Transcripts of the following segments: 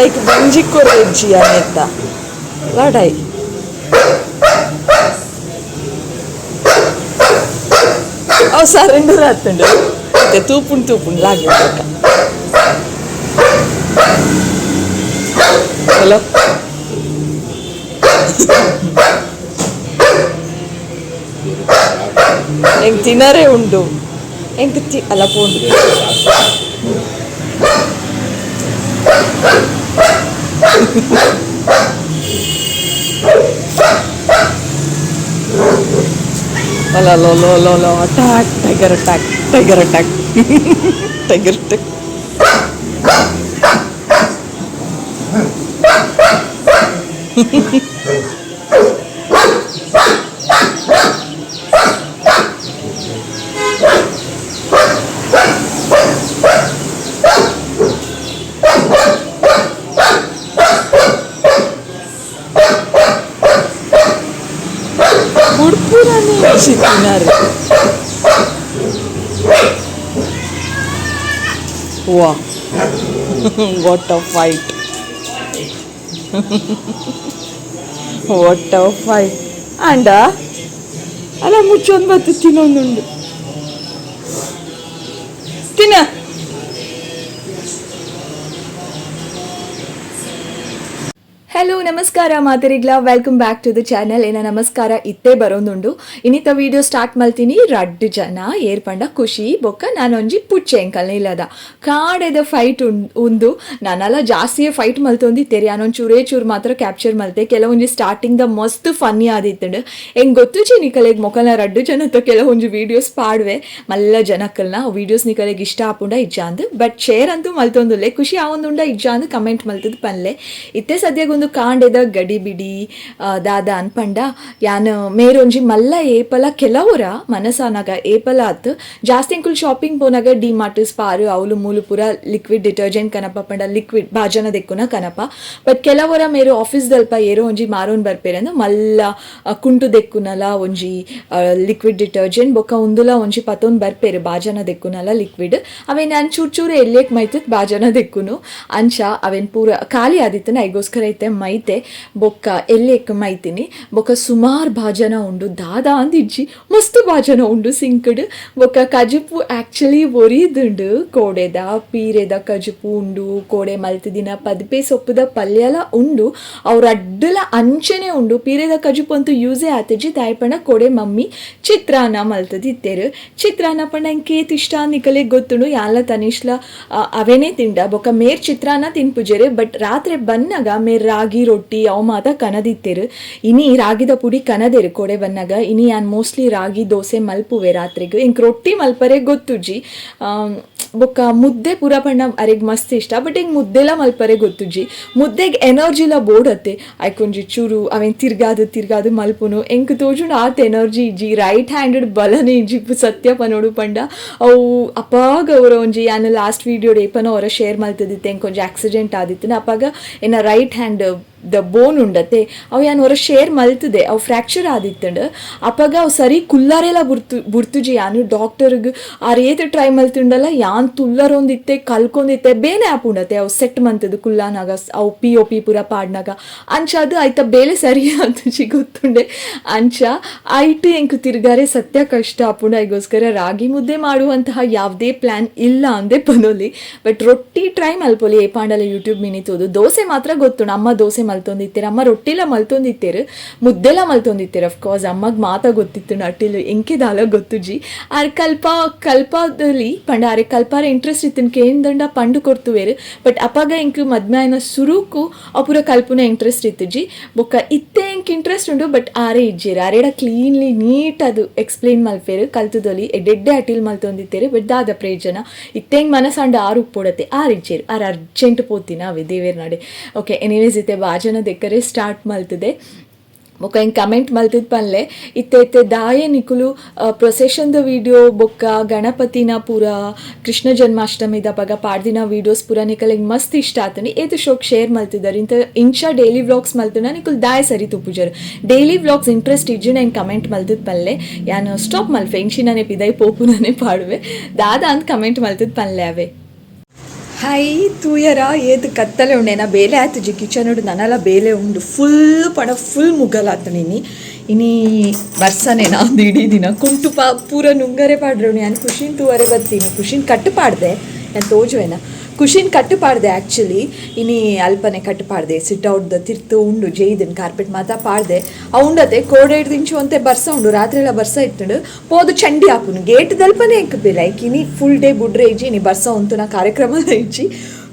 Like ಬಂಜಿ ಕೊರೆಜ್ಜಿ ಅನೇತ ಲಡಾಯಿ. ಅವು surrender ಆತುಂಡು ಇತ್ತೆ ತೂಪುಂಡು ತೂಪುಂಡು ಲಾಗಿ. ಹಲೋ, ಎಂಕ್ ತಿನರೆ ಉಂಡು, ಎಂಕ್ ತಿ ಅಲ್ಲ ಪೋಂಡು. ಅಲ್ಲ low low low low, attack, tiger attack, tiger attack, tiger attack. ಬುಡ್ಪುರನೇ ತಿನ್ನಾರೆ. ವಾ, what a fight, what a fight. ಅಂಡ ಅಲ್ಲ ಮುಚ್ಚೊಂದು ಬತ್ತು ತಿನ್ನೊಂದುಂಡು ತಿನ್ನ. ಹಲೋ, ನಮಸ್ಕಾರ ಮಾತರಿಗ್ಲ, welcome back to the channel. ಏನ ನಮಸ್ಕಾರ ಇತ್ತೇ ಬರೋದುಂಡು. ಇನ್ನಿತ ವಿಡಿಯೋ ಸ್ಟಾರ್ಟ್ ಮಲ್ತೀನಿ. ರಡ್ಡು ಜನ ಏರ್ಪಂಡ ಖುಷಿ ಬೊಕ್ಕ ನಾನೊಂಜಿ ಪುಚ್ಚೆ ಎಂಕಲ್ನ ಇಲ್ಲದ ಕಾಡೆದ ಫೈಟ್ ಉಂದು. ನಾನೆಲ್ಲ ಜಾಸ್ತಿಯೇ ಫೈಟ್ ಮಲ್ತೊಂದಿತ್ತೇರಿ. ನಾನೊಂದು ಚೂರೇ ಚೂರು ಮಾತ್ರ ಕ್ಯಾಪ್ಚರ್ ಮಲ್ತೆ. ಕೆಲವೊಂಜಿ ಸ್ಟಾರ್ಟಿಂಗ್ the ಮಸ್ತ್ ಫನ್ನಿ ಆದಿತ್ತುಂಡು. ಹೆಂಗೆ ಗೊತ್ತು ನಿಕಲೆಗ್ ಮೊಕಲ್ನ ರಡ್ಡು ಜನತ ಕೆಲವೊಂಜಿ ವೀಡಿಯೋಸ್ ಪಾಡುವೆ. ಮಲ್ಲ ಜನಕ್ಕಲ್ನ ವೀಡಿಯೋಸ್ ನಿಕಲೆಗ್ ಇಷ್ಟ ಆಪುಂಡ ಇಜ್ಜಾಂದು, ಬಟ್ ಶೇರ್ ಅಂತೂ ಮಲ್ತೊಂದುಲ್ಲೆ. ಖುಷಿ ಆವೊಂದುಂಡ ಇಜ್ಜಾಂದು ಕಮೆಂಟ್ ಮಲ್ತದ ಪನ್ಲೆ. ಇತ್ತೆ ಸದ್ಯಗೊಂದು ಕಾಂಡೆದ ಗಡಿ ಬಿಡಿ ದಾದ ಅನ್ಪಂಡ ಯಾನ್ ಮೇರೊಂಜಿ ಮಲ್ಲ ಏಪಲ ಕೆಲವರ ಮನಸಾನಾಗ ಏಪಲ ಆತ್ ಜಾಸ್ತಿ ಅಂಕುಲ್ ಶಾಪಿಂಗ್ ಪೋನಾಗ ಡಿ ಮಾರ್ಟ್, ಸ್ಪಾರು ಅವ್ಲು ಮೂಲು ಪೂರ ಲಿಕ್ವಿಡ್ ಡಿಟರ್ಜೆಂಟ್ ಕನಪ ಪಂಡ ಲಿಕ್ವಿಡ್ ಬಾಜನ ದೆಕ್ಕುನ ಕನಪ. ಬಟ್ ಕೆಲವರ ಮೇರು ಆಫೀಸ್ ದಲ್ಪ ಏರೋ ಒಂಜಿ ಮಾರೋನ್ ಬರ್ಪೇರಂದು ಮಲ್ಲ ಕುಂಟು ದೆಕ್ಕುನಲ ಒಂಜಿ ಲಿಕ್ವಿಡ್ ಡಿಟರ್ಜೆಂಟ್ ಬೊಕ್ಕ ಉಂದುಲ ಒಂಜಿ ಪತೊಂದು ಬರ್ಪೇರು ಬಾಜನ ದೆಕ್ಕುನಲ ಲಿಕ್ವಿಡ್. ಅವೇನ್ ನಾನು ಚೂರು ಚೂರು ಎಲ್ಯಕ್ ಮೈತತ್ ಬಾಜನ ದೆಕ್ಕುನು. ಅಂಚ ಅವೇನ್ ಪೂರ ಖಾಲಿ ಆದಿತ್ತನ ಐಗೋಸ್ಕರ ಐತೆ ಮೈತೆ ಬೊಕ್ಕ ಎಲ್ಲೆಕ್ ಮೈತಿನಿ. ಬೊಕ್ಕ ಸುಮಾರು ಭಾಜನ ಉಂಡು, ದಾದಾ ಅಂದಿಜ್ಜಿ, ಮಸ್ತ್ ಭಾಜನ ಉಂಡು ಸಿಂಕ್ಡ್. ಬೊಕ್ಕ ಕಜಿಪು ಆ್ಯಕ್ಚುಲಿ ಒರಿದುಂಡು, ಕೋಡೆದ ಪೀರೆದ ಕಜಿಪು ಉಂಡು, ಕೋಡೆ ಮಲ್ತದಿನ ಪದ್ಪೆ ಸೊಪ್ಪುದ ಪಲ್ಯಲ ಉಂಡು, ಅವ್ರ ಅಡ್ಡಲ ಅಂಚನೆ ಉಂಡು. ಪೀರೆದ ಕಜಿಪು ಅಂತೂ ಯೂಸೇ ಆತಿಜಿ. ದಾಯಪಂಡ ಕೋಡೆ ಮಮ್ಮಿ ಚಿತ್ರಾನ್ನ ಮಲ್ತದಿತ್ತೇರು. ಚಿತ್ರಾನ್ನ ಪಂಡ ಎಂಕ್ ಏತ್ ಇಷ್ಟ ನಿಕಲೆ ಗೊತ್ತುಂಡು. ಯಾನ್ಲ ತನಿಷ್ಲ ಅವೇನೇ ತಿಂಡ. ಬೊಕ್ಕ ಮೇರ್ ಚಿತ್ರಾನ್ನ ತಿನ್ಪುಜೆರು, ಬಟ್ ರಾತ್ರಿ ಬನ್ನಗ ಮೇರ್ ರಾಗಿ ರೊಟ್ಟಿ ಅವು ಮಾತ ಕನದಿತ್ತೇರು. ಇನಿ ರಾಗಿದ ಪುಡಿ ಕನದೇರು ಕೋಡೆ ಬನ್ನಗ. ಇನಿ ಯಾನ್ ಮೋಸ್ಟ್ಲಿ ರಾಗಿ ದೋಸೆ ಮಲ್ಪುವೆ ರಾತ್ರಿಗ್. ಎಂಕ್ ರೊಟ್ಟಿ ಮಲ್ಪರೆ ಗೊತ್ತುಜಿ. ಬೊಕ್ಕ ಮುದ್ದೆ ಪೂರ ಪಂಡ ಅರೆಗ್ ಮಸ್ತ್ ಇಷ್ಟ, ಬಟ್ ಎಂಕ್ ಮುದ್ದೆಲ ಮಲ್ಪರೆ ಗೊತ್ತುಜಿ. ಮುದ್ದೆಗ್ ಎನರ್ಜಿಲ ಬೋಡತ್ತೆ, ಐಕೊಂಜಿ ಚೂರು ಅವೇನ್ ತಿರ್ಗಾದು ತಿರ್ಗಾದು ಮಲ್ಪುನು. ಎಂಕ್ ತೋಜುಂಡು ಆತ್ ಎನರ್ಜಿ ಇಜ್ಜಿ, ರೈಟ್ ಹ್ಯಾಂಡೆಡ್ ಬಲನೆ ಇಜ್ಜಿ ಸತ್ಯ ಪನೋಡು ಪಂಡ. ಅವು ಅಪಾಗ ಅವರ ಒಂಜಿ ಯಾನ್ ಲಾಸ್ಟ್ ವೀಡಿಯೋ ಏಪನೋ ಅವರ ಶೇರ್ ಮಲ್ತದಿತ್ತೆ, ಎಂಕ್ ಒಂಜಿ ಆಕ್ಸಿಡೆಂಟ್ ಆದಿತ್ತು. ಅಪಾಗ ಎನ್ನ right hand the ಬೋನ್ ಉಂಡತೆ, ಅವು ಯಾನ್ ಹೊರ ಶೇರ್ ಮಲ್ತದೆ, ಅವು ಫ್ರ್ಯಾಕ್ಚರ್ ಆದಿತ್ತಂಡು. ಅಪಗ ಅವು ಸರಿ ಕುಲ್ಲಾರೆಲ್ಲ ಬುರ್ತು ಬುರ್ತುಜಿ. ಯಾನು ಡಾಕ್ಟರ್ಗ್ ಆರ್ ಏತ್ ಟ್ರೈ ಮಲ್ತುಂಡಲ್ಲ, ಯಾನ್ ತುಲ್ಲರೊಂದಿತ್ತೆ ಕಲ್ಕೊಂದಿತ್ತೆ ಬೇನೆ ಆಪುಂಡತೆ. ಅವು ಸೆಟ್ ಮಂತದು ಕುಲ್ಲಾನಾಗ, ಅವು P O P ಪೂರ ಪಾಡ್ನಾಗ. ಅಂಚ ಅದು ಐತ ಬೇಲೆ ಸರಿ ಅಂತುಜಿ ಗೊತ್ತುಂಡೆ. ಅಂಚ ಐಟ್ ಎಂಕ್ ತಿರ್ಗಾರೆ ಸತ್ಯ ಕಷ್ಟ ಆಪುಂಡು. ಐಗೋಸ್ಕರ ರಾಗಿ ಮುದ್ದೆ ಮಾಡುವಂತಹ ಯಾವುದೇ ಪ್ಲ್ಯಾನ್ ಇಲ್ಲ ಅಂದೆ ಪನೊಲಿ. ಬಟ್ ರೊಟ್ಟಿ ಟ್ರೈ ಮಲ್ಪೊಲಿ ಏಪಾಂಡಲ ಯೂಟ್ಯೂಬ್ ಮಿನಿ ತೂದು. ದೋಸೆ ಮಾತ್ರ ಗೊತ್ತುಂಡು, ಅಮ್ಮ ದೋಸೆ ಮಲ್ತೊಂದಿತ್ತೆರ್, ಅಮ್ಮ ರೊಟ್ಟಿಲ ಮಲ್ತೊಂದಿತ್ತೆರ್, ಮುದ್ದೆಲ ಮಲ್ತೊಂದಿತ್ತೆರ್. ಅಫ್ಕೋರ್ಸ್ ಅಮ್ಮಗ್ ಮಾತ ಗೊತ್ತಿತ್ತು, ಅಟ್ಟಿಲು ಎಂಕೆ ದಾಲ ಗೊತ್ತುಜಿ. ಆರ್ ಕಲ್ಪ ಕಲ್ಪದಲ್ಲಿ ಪಂಡ ಆರೆ ಕಲ್ಪಾರ ಇಂಟ್ರೆಸ್ಟ್ ಇತ್ತಿನ ಕೇಂದಂಡ ಪಂಡು ಕೊರ್ತುವೆರ್. ಬಟ್ ಅಪಗ ಎಂಕ್ ಮದ್ಮೆ ಆಯ್ನ ಸುರುಕು ಅಪುರ ಕಲ್ಪುನ ಇಂಟ್ರೆಸ್ಟ್ ಇತ್ತುಜಿ. ಬೊಕ್ಕ ಇತ್ತೆ ಎಂಕ್ ಇಂಟ್ರೆಸ್ಟ್ ಉಂಡು, ಬಟ್ ಆರೆ ಇಜ್ಜೆರ್. ಆರೆಡ ಕ್ಲೀನ್ಲಿ ನೀಟ್ ಅದು ಎಕ್ಸ್ಪ್ಲೇನ್ ಮಲ್ಪೆರ್, ಕಲ್ತುದೊಲಿ. ಎಡ್ಡೆಡ್ಡೆ ಅಟಿಲ್ ಮಲ್ತೊಂದಿತ್ತೆರ್, ಬಟ್ ದಾದ ಪ್ರಯೋಜನ, ಇತ್ತೆ ಎಂಕ್ ಮನಸಾಂಡ ಆರು ಉಪ್ಪೊಡತೆ, ಆರ್ ಇಜ್ಜೆರ್. ಆರ್ ಅರ್ಜೆಂಟ್ ಪೋತಿನ ಅವೆ ದೇವೇರ್ ನಾಡೆ. ಓಕೆ, ಎನಿವೇಸ್ ಇತ್ತೆ ಬಾಜನ ದೆಕ್ಕರೆ ಸ್ಟಾರ್ಟ್ ಮಲ್ತದೆ. ಬೊಕ್ಕ ಇಂಕ್ ಕಮೆಂಟ್ ಮಲ್ತಿದ್ ಪನ್ಲೆ ಇತ್ತೆ ಇತ್ತೆ ದಾಯೆ ನಿಕುಲು ಪ್ರೊಸೆಷನ್ದ ವೀಡಿಯೋ ಬೊಕ್ಕ ಗಣಪತಿನ ಪೂರ ಕೃಷ್ಣ ಜನ್ಮಾಷ್ಟಮಿದ ಅಪಗ ಪಾಡ್ದಿನ ವೀಡಿಯೋಸ್ ಪೂರ ನಿಕಲೆಗ್ ಮಸ್ತ್ ಇಷ್ಟ ಆತುಂಡು ಏತ್ ಶೋಕ್ ಶೇರ್ ಮಲ್ತಿದಾರ್ ಇಂತ ಇಂಚ ಡೈಲಿ ವ್ಲಾಗ್ಸ್ ಮಲ್ತುಂಡ ನಿಕುಲು ದಾಯೆ ಸರಿ ತೂಪುಜರ್ daily vlogs interest ಇಜ್ಜಿಂಡ ಇಂಕ್ ಕಮೆಂಟ್ ಮಲ್ತಿದ್ ಪನ್ಲೆ ಯಾನ್ ಸ್ಟಾಪ್ ಮಲ್ಪೆ ಇಂಚಿನನೆ ಪಿದೈ ಪೋಪುನನೆ ಪಾಡುವೆ ದಾದ ಅಂದ್ ಕಮೆಂಟ್ ಮಲ್ತಿದ್ ಪನ್ಲೆ ಅವೆ. ಹೈ ತೂಯರ ಏತ್ ಕತ್ತಲೆ ಉಂಡು. ಬೇಲೆ ಆತುಜಿ ಕಿಚನ್ ಉಂಡು, ನನಲ ಬೇಲೆ ಉಂಡು. ಫುಲ್ ಪಣ ಫುಲ್ ಮುಗಲಾತು. ಇನಿ ಇನಿ ಬರ್ಸನೆ ನಾ ಇಡೀ ದಿನ ಕುಂಟು ಪಾ ಪೂರ ನುಂಗರೆ ಪಾಡ್ರೆ. ಯಾನ್ ಖುಷಿನ್ ತೂವರೆ ಬತ್ತೀನಿ. ಖುಷಿನ್ ಕಟ್ಟು ಪಾಡ್ದೆ ಯಾನ್ ತೋಜುವೆನ. ಖುಷಿನ್ ಕಟ್ಟು ಪಾಡ್ದೆ ಆ್ಯಕ್ಚುಲಿ. ಇನಿ ಅಲ್ಪನೆ ಕಟ್ಟು ಪಾಡ್ದೆ. ಸಿಟ್ ಔಟ್ ತಿರ್ತು ಉಂಡು ಜೈದನ್ ಕಾರ್ಪೆಟ್ ಮಾತ ಪಾಡ್ದೆ. ಅವು ಉಂಡತೆ ಕೋಡೆ ಇಂಚು ಒಂತೆ ಬರ್ಸ ಉಂಡು. ರಾತ್ರಿ ಎಲ್ಲ ಬರ್ಸ ಇತ್ತುಂಡು. ಪೋದು ಚಂಡಿ ಆಪುನು ಗೇಟ್ ದಲ್ಪನೆ ಎಂಕ್ ಲೈಕ್. ಇನಿ ಫುಲ್ ಡೇ ಬುಡ್ರೆ ಇಜ್ಜಿ. ಇನಿ ಬರ್ಸ ಉಂತುನ ಕಾರ್ಯಕ್ರಮ ಇಜ್ಜಿ.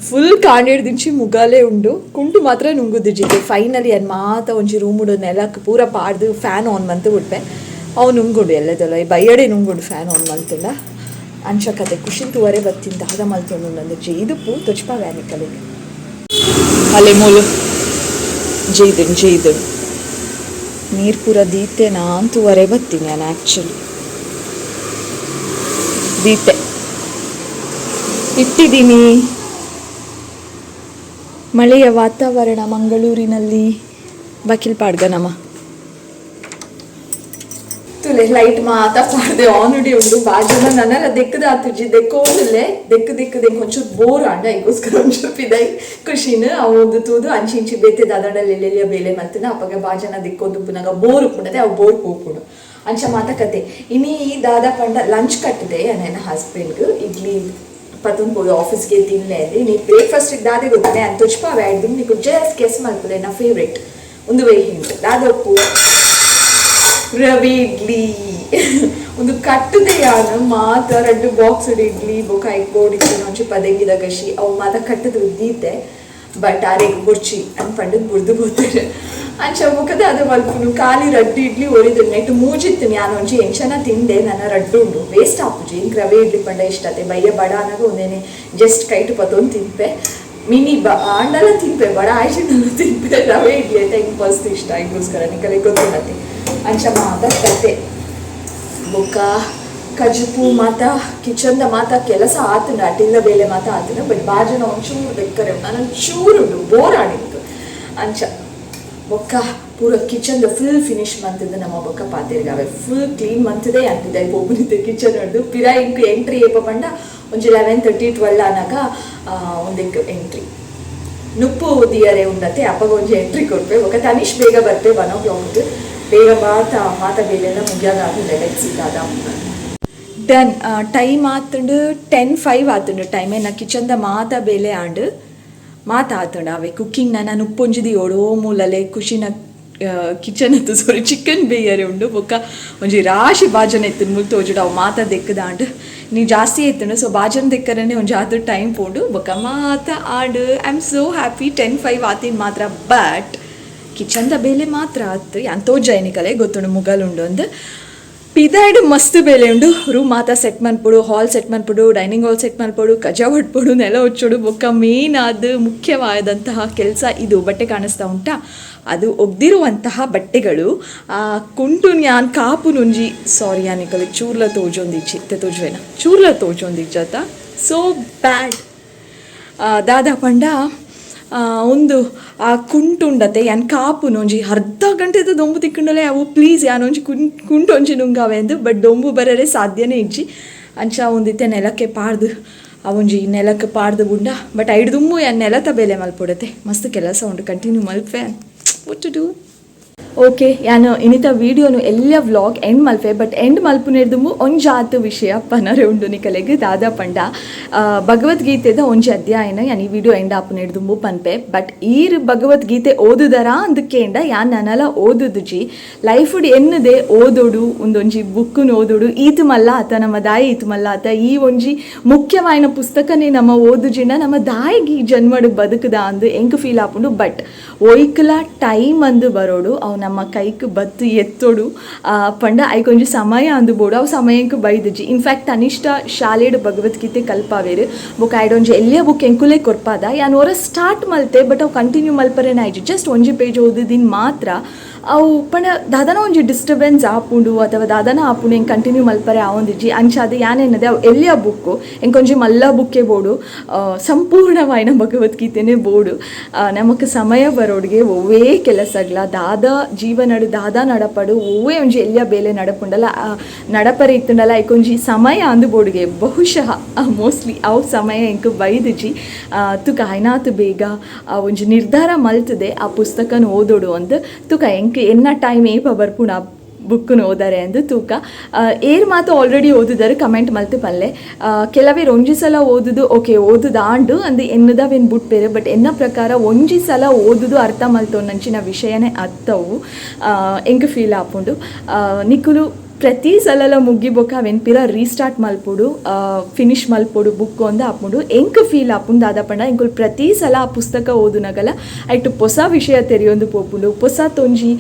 ಫುಲ್ ಕಾಂಡಿಡ್ದಿಂಚಿ ಮುಗಾಲೆ ಉಂಡು. ಕುಂಟು ಮಾತ್ರ ನುಂಗುದಿಜ್ಜಿ. ಫೈನಲಿ ಅನ್ ಮಾತ ಒಂಜಿ ರೂಮುಡು ನೆಲಕ್ ಪೂರ ಪಾಡ್ದು ಫ್ಯಾನ್ ಆನ್ ಮಂತ್ ಬಿಡ್ಪೆ. ಅವು ನುಂಗುಂಡು ಎಲ್ಲದಲ್ಲ ಬಯ್ಯಡೆ ನುಂಗುಂಡು ಫ್ಯಾನ್ ಆನ್ ಮಲ್ತುಂಡ. ಅಂಚ ಕತೆ. ಖುಷಿನ್ ತೂವರೆ ಬತ್ತಿನ, ದಾದ ಮಲ್ತೊಂದು ನಂದು ಜೈದುಪ್ಪು ತೊಚ್ಪಾವೆ ನಿಕಲೆಗ್. ಅಲೆ ಮೂಲು ಜೈದನ್ ಜೈದನ್ ನೀರು ಪೂರ ದೀತೆ. ನಾನ್ ತೂವರೆ ಬತ್ತೀನಿ. ನಾನು ಆ್ಯಕ್ಚುಲಿ ದೀತೆ ಇಟ್ಟಿದ್ದೀನಿ. ಮಳೆಯ ವಾತಾವರಣ ಮಂಗಳೂರಿನಲ್ಲಿ. ಬಕಿಲ್ ಪಾಡ್ಗ ನಮ್ಮ ತುಲೆ ಲೈಟ್ ಮಾತ ಪಾಡ್ದೆ ಆನ್ ಉಡಿ ಉಂಡು. ಬಾಜನ ನನ್ನಲ್ಲ ದೆಕ್ಕದ ಆತುಜಿ ದೆಕ್ಕೋಂದುಲ್ಲೆ. ದೆಕ್ಕು ದೆಕ್ಕು ದೆಕ್ ಒಂಚೂರು ಬೋರ್ ಆಂಡ ಐಗೋಸ್ಕರ ಒಂಚೂರು ಪಿದೈ ಖುಷಿನ ಅವು ಒಂದು ತೂದು ಅಂಚಿ ಇಂಚಿ ಬೇತೆ ದಾದಂಡಲ್ಲಿ ಎಲ್ಲೆಲ್ಲಿಯ ಬೇಲೆ ಮಲ್ತಿನ. ಅಪಗ ಬಾಜನ ದಿಕ್ಕೊಂದು ಉಪ್ಪುನಾಗ ಬೋರ್ ಉಪ್ಪುಂಡತೆ, ಅವು ಬೋರ್ ಪೋಪುಂಡು. ಅಂಚ ಮಾತ ಕತೆ. ಇನಿ ದಾದ ಪಂಡ ಲಂಚ್ ಕಟ್ಟಿದೆ ನನ್ನ ಹಸ್ಬೆಂಡ್ಗ್. ಇಡ್ಲಿ ಪತೊಂದು ಪೋದು ಆಫೀಸ್ಗೆ ತಿನ್ಲೆ ಅಂದೆ. ನೀ ಬ್ರೇಕ್ಫಾಸ್ಟ್ ದಾದೆ ಗೊತ್ತನೆ ಅಂತ ತೊಚ್ಪಾವೆ ಆಯ್ದು. ನೀಕು ಜಸ್ಟ್ ಗೆಸ್ ಮಲ್ಪುಲೆ. ನಾ ಫೇವ್ರೆಟ್ ಒಂದು ವೇ ಹಿಂಟ್ ದಾದೊಪ್ಪು? ರವೆ ಇಡ್ಲಿ. ಒಂದು ಕಟ್ಟುದೆ ಯಾನು ಮಾತ ರಡ್ಡು ಬಾಕ್ಸ್ ಇಡ್ಲಿ ಬೊಕ ಐಕ್ ಬೋಡಿತ್ತು ಒಂಚಿ ಪದೆಂಗಿದ ಗಶಿ ಅವು ಮಾತ ಕಟ್ಟದು ದೀತೆ. ಬಟ್ ಆರೆಗ್ ಬೊರ್ಚಿ ಅನ್ ಪಂಡದ್ ಬುರ್ದು ಬೋತಾರೆ. ಅಂಚ ಬೊಕದ ಅದು ಮಲ್ಪುನು. ಖಾಲಿ ರಡ್ಡು ಇಡ್ಲಿ ಒರಿದು ನೆಟ್ ಮೂಜಿತ್ತು. ಯಾನು ಒಂಜಿ ಎಂಚನ ತಿಂದೆ. ನನ್ನ ರಡ್ಡು ಉಂಡು, ವೇಸ್ಟ್ ಆಪುಜಿ. ಇಂಕ್ ರವೆ ಇಡ್ಲಿ ಪಂಡ ಇಷ್ಟ ಅತೆ. ಬಯ್ಯ ಬಡ ಅನಾಗ ಒಂದೇನೆ ಜಸ್ಟ್ ಕೈಟು ಪತೊಂದು ತಿನ್ಪೆ. ಮಿನಿ ಬ ಆಂಡಲ ತಿನ್ಪೆ, ಬಡ ಆಯ್ಚಿಂಡಲ ತಿನ್ಪೆ. ರವೆ ಇಡ್ಲಿ ಅಂತ ಹಿಂಗೆ ಮಸ್ತ್ ಇಷ್ಟ ಹಿಂಗೋಸ್ಕರ ನಿಕಲೆ ಗೊತ್ತುಂಡತೆ. ಅಂಚ ಮಾತ ಕತೆ. ಬೊಕ್ಕ ಕಜುಪು ಮಾತ ಕಿಚನ್ದ ಮಾತ ಕೆಲಸ ಆತುಂಡು. ಅಟಿಲ್ಲ ಬೇಲೆ ಮಾತ ಆತುಂಡು. ಬಟ್ ಬಾಜನ ಒಂಚೂರು ಬೆಕ್ಕರೆ ನಾನು ಚೂರು ಉಂಡು, ಬೋರ್ ಆಡಿತ್ತು ಅಂಚ. ಬೊಕ್ಕ ಪೂರ ಕಿಚನ್ದ ಫುಲ್ ಫಿನಿಶ್ ಮಂತದ ನಮ್ಮ ಬೊಕ್ಕ ಪಾತೆರ್ಗಾವೆ. ಫುಲ್ ಕ್ಲೀನ್ ಮಂತದೇ ಅಂತಿದೆ ಪೋಪುನಿತ್ತೆ ಕಿಚನ್ ಹೊಡ್ದು ಪಿರ. ಇಂಕ್ ಎಂಟ್ರಿ ಏಪ ಪಂಡ ಒಂಜಿ 11:30 12 ಆನಾಗ ಒಂದೆಕ್ ಎಂಟ್ರಿ ನುಪ್ಪು ದಿಯರೆ ಉಂಡತೆ. ಅಪ್ಪಗ ಒಂಜಿ ಎಂಟ್ರಿ ಕೊಡ್ಪೆ. ಬೊಕ್ಕ ತನಿಷ್ ಬೇಗ ಬರ್ಪೆ, 1 ಓ ಕ್ಲಾಕ್. ಬೇಗ ಮಾತ ಮಾತ ಬೇಲೆಲ್ಲ ಮುಗಿಯಾಗ ಆಗುಲ್ಲ. ಸಿಕ್ಕಾದ ಡನ್. ಟೈಮ್ ಆತುಂಡು, 10:05 ಆತುಂಡು ಟೈಮ್. ನಾ ಕಿಚನ್ದ ಮಾತ ಬೇಲೆ ಆಂಡ್, ಮಾತ ಆತುಂಡು. ಅವೆ ಕುಕ್ಕಿಂಗ್ ನಾನು ಉಪ್ಪೊಂಜಿದಿ ಓಡೋ ಮೂಲಲೆ ಖುಷಿನ ಕಿಚನ್ ಇತ್ತು, ಸಾರಿ, ಚಿಕನ್ ಬೇಯರೆ ಉಂಡು. ಬೊಕ್ಕ ಒಂಜಿ ರಾಶಿ ಬಾಜನ ಇತ್ತು ಮುಲ್ ತೋಜುಡು. ಅವು ಮಾತ ದೆಕ್ಕದಾಂಡ್. ನೀ ಜಾಸ್ತಿ ಇತ್ತುಂಡು. ಸೊ ಬಾಜನ ದೆಕ್ಕರನೆ ಒಂಜಿ ಆತು ಟೈಮ್ ಪೋಂಡು. ಬೊಕ್ಕ ಮಾತ and I am so happy. 10:05 ಆತಿನ ಮಾತ್ರ. ಬಟ್ ಕಿಚನ್ದ ಬೇಲೆ ಮಾತ್ರ ಆತು. ಯಾನ್ ತೋಜಾಯಿನಿ ಕಲೆ ಗೊತ್ತುಂಡು ಮುಗಲುಂಡು ಅಂದ್. ಪಿದಾಯ್ಡ್ ಮಸ್ತ್ ಬೇಲೆ ಉಂಡು. ರೂಮ್ ಮಾತ ಸೆಟ್ ಮನ್ಪೊಡು, ಹಾಲ್ ಸೆಟ್ ಮನ್ಪೊಡು, dining hall set ಮನ್ಪೊಡು, ಕಜ ಹೊಟ್ಪೊಡು, ನೆಲ ಒಚ್ಚೊಡು. ಬೊಕ್ಕ ಮೇನ್ ಆದ ಮುಖ್ಯವಾದಂತಹ ಕೆಲಸ ಇದು. ಬಟ್ಟೆ ಕಾಣಿಸ್ತಾ ಉಂಟಾ? ಅದು ಒಗ್ದಿರುವಂತಹ ಬಟ್ಟೆಗಳು. ಆ ಕುಂಟು ಯಾನ್ ಕಾಪುನುಂಜಿ. ಸಾರಿ, ಯಾನಿಕಲೆ ಚೂರ್ಲ ತೋಜೊಂದಿಜ್ಜಿ. ಇತ್ತೆ ತೋಜುವೆನ? ಚೂರ್ಲ ತೋಜೊಂದಿಜ್ಜತ. ಸೋ ಬ್ಯಾಡ್. ದಾದಾ ಪಂಡ ಒಂದು ಆ ಕುಂಟುಂಡತೆ ಯಾನ್ ಕಾಪುನು ಒಂಜಿ ಅರ್ಧ ಗಂಟೆದ ದೊಂಬು ತಿಕ್ಕಂಡಲೆ ಅವು ಪ್ಲೀಸ್ ಯಾನ್ ಒಂಜಿ ಕುಂಟು ಒಂಜಿ ನುಂಗಾವೆ ಅಂದು. ಬಟ್ ದೊಂಬು ಬರರೆ ಸಾಧ್ಯನೇ ಇಜ್ಜಿ. ಅಂಚ ಒಂದಿತ್ತೆ ನೆಲಕ್ಕೆ ಪಾಡ್ದು, ಆ ಒಂಜಿ ನೆಲಕ್ಕೆ ಪಾಡ್ದು ಬುಂಡ. ಬಟ್ ಐಡ್ ದುಂಬು ಯಾನ್ ನೆಲತ ಬೇಲೆ ಮಲ್ಪೊಡತೆ. ಮಸ್ತ್ ಕೆಲಸ ಉಂಟು, ಕಂಟಿನ್ಯೂ ಮಲ್ಪೆ. What to do? Okay, ಯಾನು ಇನಿತ ವೀಡಿಯೋನು ಎಲ್ಲ ವ್ಲಾಗ್ ಎಂಡ್ ಮಲ್ಪೆ. ಬಟ್ ಎಂಡ್ ಮಲ್ಪುನೆರ್ದುಂಬು ಒಂಜಾತ್ ವಿಷಯ ಪನರೆ ಉಂಡು ನಿಕಲೆಗ್. ದಾದಾ ಪಂಡ ಭಗವದ್ಗೀತೆದ ಒಂಜಿ ಅಧ್ಯಾಯನ ಯಾನ್ ಈ ವಿಡಿಯೋ ಎಂಡ್ ಆಪುನೆರ್ದುಂಬು ಪನ್ಪೆ. ಬಟ್ ಈರ್ ಭಗವದ್ಗೀತೆ ಓದುದರಾ ಅಂದ್ ಕೇಂಡ ಯಾನ್ ನನಲ ಓದುದುಜಿ. ಲೈಫುಡ್ ಎನ್ನದೆ ಓದೊಡು, ಒಂದೊಂಜಿ ಬುಕ್ಕುನು ಓದೊಡು. ಈತ್ ಮಲ್ಲ ಆತ ನಮ್ಮ ದಾಯಿ, ಈತ್ ಮಲ್ಲ ಆತ, ಈ ಒಂಜಿ ಮುಖ್ಯವಾಯಿನ ಪುಸ್ತಕನೇ ನಮ್ಮ ಓದುಜಿಂಡ ನಮ್ಮ ದಾಯಿಗೆ ಈ ಜನ್ಮಡು ಬದುಕುದ ಅಂದು ಎಂಕ್ ಫೀಲ್ ಆಪುಂಡು. ಬಟ್ ಒಯ್ಕಲ ಟೈಮ್ ಅಂದು ಬರೋಡು, ಅವು ನಮ್ಮ ಕೈಕ್ ಬತ್ತು ಎತ್ತೊಡು. ಪಂಡ ಐಕ್ ಒಂಜಿ ಸಮಯ ಅಂದು ಬೋಡು. ಅವು ಸಮಯಕ್ಕೆ ಬೈದಿಜಿ. ಇನ್ಫ್ಯಾಕ್ಟ್ ತನಿಷ್ಠ ಶಾಲೆಡ್ ಭಗವದ್ಗೀತೆ ಕಲ್ಪಾವೇರು. ಬೊಕ ಐಡ್ ಒಂಜಿ ಎಲ್ಲಿಯ ಬುಕ್ ಎಂಕುಲೇ ಕೊರ್ಪಾದ. ಯಾನ್ ಒರ ಸ್ಟಾರ್ಟ್ ಮಲ್ತೆ, ಬಟ್ ಅವು ಕಂಟಿನ್ಯೂ ಮಲ್ಪರೇನ ಆಯ್ಜಿ. ಜಸ್ಟ್ ಒಂಜಿ ಪೇಜ್ ಓದಿದಿನ್ ಮಾತ್ರ. ಅವು ಪಂಡ ದಾದನ ಒಂಜಿ ಡಿಸ್ಟರ್ಬೆನ್ಸ್ ಆಪುಂಡು ಅಥವಾ ದಾದನ ಆಪುಂಡು, ಎಂಕ್ ಕಂಟಿನ್ಯೂ ಮಲ್ಪರೆ ಆವೊಂದಿಜ್ಜಿ. ಅಂಚಾದ್ ಯಾನ್ ಎನ್ನದೆ ಅವು ಎಲ್ಯ ಬುಕ್ಕು, ಎಂಕೊಂಜಿ ಮಲ್ಲ ಬುಕ್ಕೆ ಬೋಡು, ಸಂಪೂರ್ಣವಾಯಿನ ಭಗವದ್ಗೀತೆನೇ ಬೋಡು. ನಮಕ್ ಸಮಯ ಬರೋಡ್ಗೆ. ಒವ್ವೇ ಕೆಲಸಗ್ಲ ದಾದ ಜೀವನಡು ದಾದ ನಡಪಡು, ಒವ್ವೇ ಒಂಜಿ ಎಲ್ಯ ಬೇಲೆ ನಡಪುಂಡಲ ನಡಪರೆ ಇತ್ತುಂಡಲ ಐಕೊಂಜಿ ಸಮಯ ಅಂದು ಬೋಡುಗೆ. ಬಹುಶಃ ಮೋಸ್ಟ್ಲಿ ಅವು ಸಮಯ ಎಂಕ್ ಬೈದಿಜಿ. ತುಕ ಆಯ್ನಾತ್ ಬೇಗ ಆ ಒಂಜಿ ನಿರ್ಧಾರ ಮಲ್ತದೆ ಆ ಪುಸ್ತಕನ ಓದೋಡು ಅಂದ್. ತುಕ ಎಂಕ್ ಎನ್ನ ಟೈಮ್ ಏಪ ಬರ್ಪುಂಡು ಆ ಬುಕ್ಕನ್ ಓದಾರೆ ಅಂದ್ ತೂಕ. ಏರ್ ಮಾತ ಆಲ್ರೆಡಿ ಓದುದಾರು ಕಮೆಂಟ್ ಮಲ್ತ್ ಪಲ್ಲೆ. ಕೆಲವೇರ್ ಒಂಜಿ ಸಲ ಓದುದು, ಓಕೆ, ಓದುದಾಂಡು ಅಂದ್ ಎನ್ನುದವೇನ್ ಬುಟ್ಪೇರು. ಬಟ್ ಎನ್ನ ಪ್ರಕಾರ ಒಂಜಿ ಸಲ ಓದುದು ಅರ್ಥ ಮಲ್ತೊನ್ನಂಚಿನ ವಿಷಯನೇ ಅತ್ತವು ಎಂಕ್ ಫೀಲ್ ಆಪುಂಡು. ನಿಕುಲು ಪ್ರತಿ ಸಲಲ ಮುಗ್ಗಿ ಬೊಕ್ಕ ಅವೆನ್ ಪಿರ ರೀಸ್ಟಾರ್ಟ್ ಮಲ್ಪೊಡು, ಫಿನಿಶ್ ಮಲ್ಪೊಡು ಬುಕ್ ಅಂದ್ ಆಪುಂಡು. ಎಂಕ್ ಫೀಲ್ ಆಪುಂಡು ದಾದ ಪಂಡ, ಎಂಕುಲು ಪ್ರತಿ ಸಲ ಆ ಪುಸ್ತಕ ಓದುನಗಲ ಐಟ್ ಪೊಸ ವಿಷಯ ತೆರಿಯೊಂದು ಪೋಪುಂಡು. ಪೊಸತೊಂಜಿ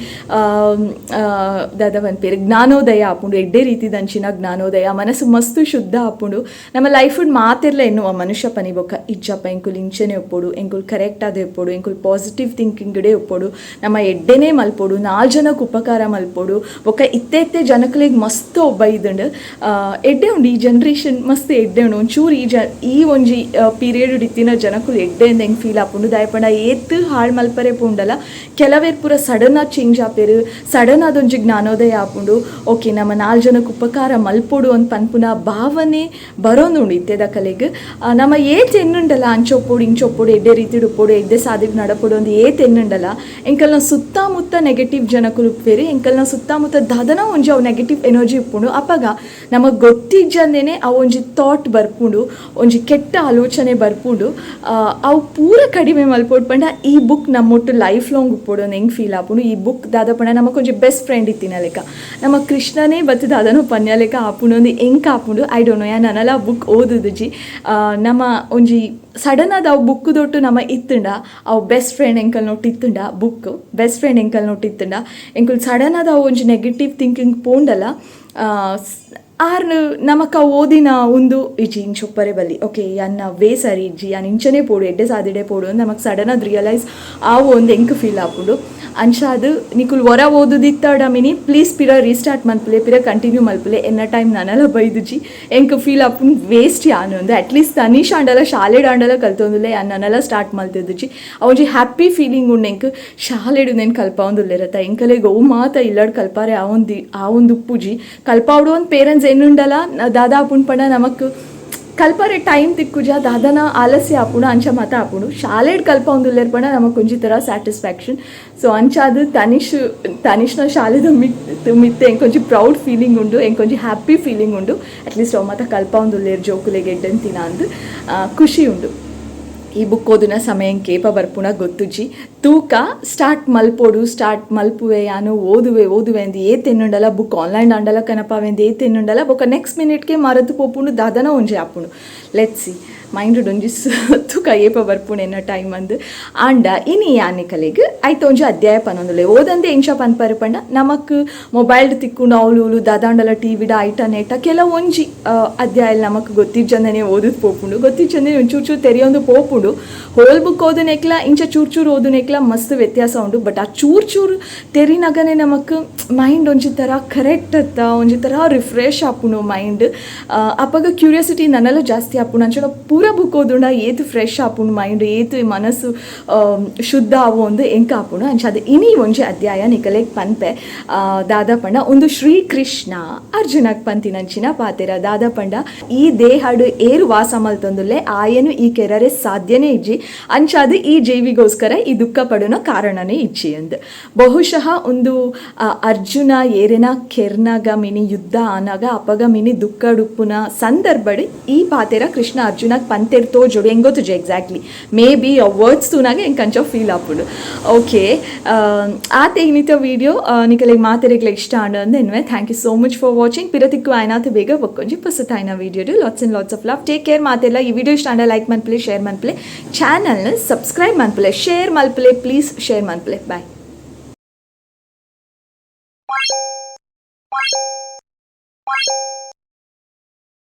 ದಾದ ಪನ್ಪೆರ್, ಜ್ಞಾನೋದಯ ಆಪುಂಡು. ಎಡ್ಡೆ ರೀತಿದಂಚಿನ ಜ್ಞಾನೋದಯ, ಮನಸ್ಸು ಮಸ್ತ್ ಶುದ್ಧ ಆಪುಂಡು. ನಮ್ಮ ಲೈಫ್ ಮಾತೆರ್ಲ ಎನ್ನುವ ಮನುಷ್ಯ ಪನಿ ಬೊಕ್ಕ ಇಜ್ಜಪ್ಪ, ಎಂಕುಲು ಇಂಚನೆ ಉಪ್ಪೊಡು, ಎಂಕುಲು ಕರೆಕ್ಟ್ ಆದ್ ಉಪ್ಪೊಡು, ಎಂಕುಲು ಪಾಸಿಟಿವ್ ಥಿಂಕಿಂಗ್ಡೇ ಉಪ್ಪೊಡು, ನಮ್ಮ ಎಡ್ಡೆನೇ ಮಲ್ಪೊಡು, ನಾಲ್ ಜನಕ್ಕೆ ಉಪಕಾರ ಮಲ್ಪೊಡು. ಬೊಕ್ಕ ಇತ್ತೆ ಇತ್ತೆ ಜನಕ್ಲೆಗ್ ಮಸ್ತ್ ಬೈದುಂಡು. ಎಡ್ಡೆ ಉಂಡು, ಈ ಜನ್ರೇಷನ್ ಮಸ್ತ್ ಎಡ್ಡೆ ಉಂಡು. ಒಂಚೂರು ಈ ಒಂಜಿ ಪೀರಿಯಡ್ ಇತ್ತಿನ ಜನಕುಲು ಎಡ್ಡೆ ಅಂದ್ ಎಂಕ್ ಫೀಲ್ ಆಪುಂಡು. ದಾಯೆ ಪಂಡ ಏತ್ ಹಾಳ್ ಮಲ್ಪರೆ ಪೋಂಡಲ ಕೆಲವೇರ್ ಪೂರ ಸಡನ್ ಆದ್ ಚೇಂಜ್ ಆಪೆರ್. ಸಡನ್ ಆದ್ ಒಂಜಿ ಜ್ಞಾನೋದಯ ಆಪುಂಡು. ಓಕೆ, ನಮ್ಮ ನಾಲ್ ಜನಕ್ಕೆ ಉಪಕಾರ ಮಲ್ಪೊಡು ಅಂದ್ ಪನ್ಪುನ ಭಾವನೆ ಬರೋಂದುಂಡು ಇತ್ತೆದ ಕಲೆಗ್. ನಮ ಏತ್ ಎನ್ನುಂಡಲ ಅಂಚ ಉಪ್ಪೊಡು, ಇಂಚ ಉಪ್ಪೊಡು, ಎಡ್ಡೆ ರೀತಿಡ್ ಉಪ್ಪೊಡು, ಎಡ್ಡೆ ಸಾದಿಡ್ ನಡಪೊಡು ಅಂದ್ ಏತ್ ಎನ್ನುಂಡಲ ಎಂಕಲ್ನ ಸುತ್ತಮುತ್ತ ನೆಗೆಟಿವ್ ಜನಕುಲು ಉಪ್ಪೇರು. ಎಂಕಲ್ನ ಸುತ್ತಮುತ್ತ ದಾದನ ಒಂಜಿ ಅವು ನೆಗೆಟಿವ್ ಎನರ್ಜಿ ಉಪ್ಪುಂಡು. ಅಪಗ ನಮಗ್ ಗೊತ್ತಿಜ್ಜಂದೇನೆ ಅವು ಒಂಜಿ ಥಾಟ್ ಬರ್ಪುಂಡು, ಒಂಜಿ ಕೆಟ್ಟ ಆಲೋಚನೆ ಬರ್ಪುಂಡು. ಅವು ಪೂರ ಕಡಿಮೆ ಮಲ್ಪೊಡು ಪಂಡ ಈ ಬುಕ್ ನಮ್ಮೊಟ್ಟು ಲೈಫ್ ಲಾಂಗ್ ಉಪ್ಪೊಡು ಅಂದ್ ಎಂಕ್ ಫೀಲ್ ಆಪುಂಡು. ಈ ಬುಕ್ ದಾದ ಪಂಡ ನಮಕ್ ಒಂಜಿ ಬೆಸ್ಟ್ ಫ್ರೆಂಡ್ ಇತ್ತಿನ ಲೆಕ್ಕ, ನಮ್ಮ ಕೃಷ್ಣನೇ ಬತ್ತದ ದಾದನೋ ಪನ್ಯ ಲೆಕ್ಕ ಆಪುಂಡು ಅಂದ್ ಎಂಕ್ ಆಪುಂಡು. I don't know, ಯಾನ್ ನನಲ ಬುಕ್ ಓದುದುಜಿ. ನಮ್ಮ ಒಂಜಿ ಸಡನ್ ಆದ್ ಅವು ಬುಕ್ ದೊಟ್ಟು ನಮ ಇತ್ತುಂಡ, ಅವು ಬೆಸ್ಟ್ ಫ್ರೆಂಡ್ ಎಂಕಲ್ ನೊಟ್ಟು ಇತ್ತುಂಡ, book best friend ಎಂಕಲ್ ನೊಟ್ಟು ಇತ್ತುಂಡ, ಎಂಕುಲು ಸಡನ್ ಆದ್ ಅವು ಒಂಜಿ ನೆಗೆಟಿವ್ ಥಿಂಕಿಂಗ್ ಪೋಂಡಲ ಆರ್ನ್ ನಮಕ ಓದಿನ ಉಂದು ಇಜ್ಜಿ, ಇಂಚ ಉಪ್ಪರೆ ಬಲ್ಲಿ, ಓಕೆ, ಯಾನ್ ವೇ ಸರಿ ಇಜ್ಜಿ, ಯಾನ್ ಇಂಚನೇ ಪೋಡು, ಎಡ್ಡೆ ಸಾದಿಡೆ ಪೋಡು ಅಂದ್ ನಮಕ್ ಸಡನ್ ಆದ್ ರಿಯಲೈಸ್ ಆವು ಅಂದ್ ಎಂಕ್ ಫೀಲ್ ಆಪುಂಡು. ಅಂಚಾದ್ ನಿಕುಲು ಒರ ಓದುದಿತ್ತಡ ಮಿನಿ ಪ್ಲೀಸ್ ಪಿರ ರೀಸ್ಟಾರ್ಟ್ ಮಲ್ಪುಲೆ, ಪಿರ ಕಂಟಿನ್ಯೂ ಮಲ್ಪುಲೆ. ಎನ್ನ ಟೈಮ್ ನನಲ ಬೈದುಜಿ. ಎಂಕ್ ಫೀಲ್ ಆಪುಂಡು ವೇಸ್ಟ್ ಯಾನ್ ಅಂದ್. ಅಟ್ಲೀಸ್ಟ್ ತನಿಷ್ ಆಂಡಲ ಶಾಲೆಡ್ ಆಂಡಲ ಕಲ್ತೊಂದುಲ್ಲೆ, ಯಾನ್ ನನಲ ಸ್ಟಾರ್ಟ್ ಮಲ್ತಿದ್ದುಜಿ. ಒಂಜಿ ಹ್ಯಾಪಿ ಫೀಲಿಂಗ್ ಉಂಡು ಎಂಕ್, ಶಾಲೆಡ್ ಉಂದೆನ್ ಕಲ್ಪಾವೊಂದುಲ್ಲೆರತ್ತ, ಎಂಕಲೆಗ್ ಅವು ಮಾತ ಇಲ್ಲಡ್ ಕಲ್ಪಾರೆ ಆವೊಂದು ಆವೊಂದು ಉಪ್ಪುಜಿ. ಕಲ್ಪಾವೊಡು ಅಂದ್ ಪೇರೆಂಟ್ಸ್ ಎನ್ನುಂಡಲ ದಾದ ಆಪುಂಡು ಪಂಡ ನಮಕ್ ಕಲ್ಪರೆ ಟೈಮ್ ತಿಕ್ಕುಜ, ದಾದನ ಆಲಸ್ಯ ಆಪುಂಡು, ಅಂಚ ಮಾತ ಆಪುಂಡು. ಶಾಲೆಡ್ ಕಲ್ಪಾವೊಂದುಲ್ಲೆರ್ ಪಂಡ ನಮಕ್ ಒಂಜಿ ಥರ ಸ್ಯಾಟಿಸ್ಫ್ಯಾಕ್ಷನ್. ಸೊ ಅಂಚಾದ್ ತನಿಷ್ನ ಶಾಲೆದ ಮಿತ್ತೆ ಎಂಕೊಂಜಿ ಪ್ರೌಡ್ ಫೀಲಿಂಗ್ ಉಂಡು, ಎಂಕೊಂಜಿ ಹ್ಯಾಪಿ ಫೀಲಿಂಗ್ ಉಂಡು. ಅಟ್ಲೀಸ್ಟ್ ಅವು ಮಾತ ಕಲ್ಪಾವೊಂದುಲ್ಲೆರ್ ಜೋಕುಲೆಗ್ ಎಡ್ಡೆಂತಿನ ಅಂದ್ ಖುಷಿ ಉಂಡು. ಈ ಬುಕ್ ಓದುನ ಸಮಯ ಕೇಪ ಬರ್ಪುಣ ಗೊತ್ತುಜ್ಜಿ. ತೂಕ, ಸ್ಟಾರ್ಟ್ ಮಲ್ಪೊಡು, ಸ್ಟಾರ್ಟ್ ಮಲ್ಪುವೆ ಯಾನು. ಓದುವೆ ಓದುವೆ ಅಂದ್ ಏತ್ ಎನ್ನುಂಡಲ, ಬುಕ್ ಆನ್ಲೈನ್ ಆಂಡಲ ಕನಪಾವೆಂದು ಏತ್ ಎನ್ನುಂಡಲ ಬೊಕ ನೆಕ್ಸ್ಟ್ ಮಿನಿಟ್ಗೆ ಮರತು ಪೋಪುಂಡು, ದಾದನ ಒಂಜಿ ಆಪುಂಡು. Let see, mind ಒಂಜಿ ತೂಕ ಏಪ ಬರ್ಪುಂಡು ಎನ್ನ ಟೈಮ್ ಅಂದ್. ಆಂಡ ಇನಿ ಯಾನ್ ನಿಕಲೆಗ್ ಐತ ಒಂಜಿ ಅಧ್ಯಾಯ ಪನೊಂದುಲ್ಲೆ. ಓದಂದೆ ಎಂಚ ಪನ್ಪರು ಪಂಡ, ನಮಕ್ ಮೊಬೈಲ್ ತಿಕ್ಕುಂಡು, ಅವ್ಲು ಇವ್ಲು ದಾದಾಂಡಲ ಟಿವಿಡ ಐಟ ನೇಟ ಕೆಲವೊಂಜಿ ಅಧ್ಯಾಯ ನಮಕ್ ಗೊತ್ತಿಜ್ಜಂದನೆ ಓದುದ್ ಪೋಪುಂಡು. ಗೊತ್ತಿಜ್ಜಂದೆ ಒಂಚೂರು ಚೂರು ತೆರಿಯೊಂದು ಪೋಪುಂಡು. ಹೋಲ್ ಬುಕ್ ಓದುನೆಕ್ಲ ಇಂಚ ಚೂರು ಚೂರು ಓದುನೆಕ್ಲ ಮಸ್ತ್ ವ್ಯತ್ಯಾಸ ಉಂಡು. ಬಟ್ ಆ ಚೂರು ಚೂರು ತೆರಿನಗನೆ ನಮಕ್ ಮೈಂಡ್ ಒಂಜಿ ಥರ ಕರೆಕ್ಟ್ ಅತ್ತ, ಒಂಜಿ ಥರ ರಿಫ್ರೆಶ್ ಆಪುಂಡು ಮೈಂಡ್. ಅಪಗ ಕ್ಯೂರಿಯಾಸಿಟಿ ನನಲ ಜಾಸ್ತಿ ಆಪುಂಡು. ಅಂಚನ ಪೂರ ಬುಕ್ ಓದುಂಡ ಏತ್ ಫ್ರೆಶ್ ಆಪುಂಡು ಮೈಂಡ್, ಏತ್ ಮನಸ್ಸು ಶುದ್ಧ ಆವು ಅಂದ್ ಎಂಕ್ ಆಪುಂಡು. ಅಂಚ ಅದು ಇನಿ ಒಂಜಿ ಅಧ್ಯಾಯ ನಿಕಲೆಗ್ ಪನ್ಪೆ. ದಾದ ಪಂಡ, ಒಂದು ಶ್ರೀಕೃಷ್ಣ ಅರ್ಜುನಗ್ ಪಂತಿನಂಚಿನ ಪಾತೆರ. ದಾದ ಪಂಡ, ಈ ದೇಹಡು ಏರು ವಾಸ ಮಲ್ತೊಂದುಲ್ಲೆ ಆಯನು ಈ ಕೆರರೆ ಸಾಧ್ಯನೇ ಇಜ್ಜಿ. ಅಂಚಾದ್ ಈ ಜೀವಿಗೋಸ್ಕರ ಈ ದುಃಖ ಪಡುನ ಕಾರಣನೇ ಇಜ್ಜಿ ಅಂದ್. ಬಹುಶಃ ಒಂದು ಅರ್ಜುನ ಏರೆನ ಕೆರ್ನಾಗ ಮಿನಿ ಯುದ್ಧ ಆನಾಗ ಅಪಗ ಮಿನಿ ದುಃಖಡುಪ್ಪುನ ಸಂದರ್ಭಡ್ ಈ ಪಾತೆರ ಕೃಷ್ಣ ಅರ್ಜುನಗ್ ಪಂತೆರ್ ತೋಜೋಡು. ಎಂಗೊತ್ತುಜಿ exactly, may be ಆ ವರ್ಡ್ಸ್ ತೂನಾಗ ಎಂಕ್ ಅಂಚ ಫೀಲ್ ಆಪುಂಡು. ಓಕೆ, ಆತೆ ಇನಿತ ವಿಡಿಯೋ. ನಿಕಲೆಗ್ ಮಾತೆರೆಗ್ಲ ಇಷ್ಟ ಆಂಡ್ ಅಂದ್ ಎನ್ನುವೆ. Thank you so much for watching. ಪಿರತಿಕ್ಕು ಆಯ್ನಾತ್ ಬೇಗ ಬೊಕ್ಕೊಂಜಿ ಪೊಸತಾಯಿನ video. Lots and lots of love, take care ಮಾತೆಲ್ಲ. ಈ ವಿಡಿಯೋ ಇಷ್ಟ ಆಂಡ ಲೈಕ್ ಮನ್ಪುಲೆ, ಶೇರ್ ಮನ್ಪುಲೆ, ಚಾನಲ್ನ ಸಬ್ಸ್ಕ್ರೈಬ್ ಮನ್ಪುಲೆ, ಶೇರ್ ಮಲ್ಪುಲೆ, ಪ್ಲೀಸ್ ಶೇರ್ ಮನ್ಪುಲೆ. ಬಾಯ್.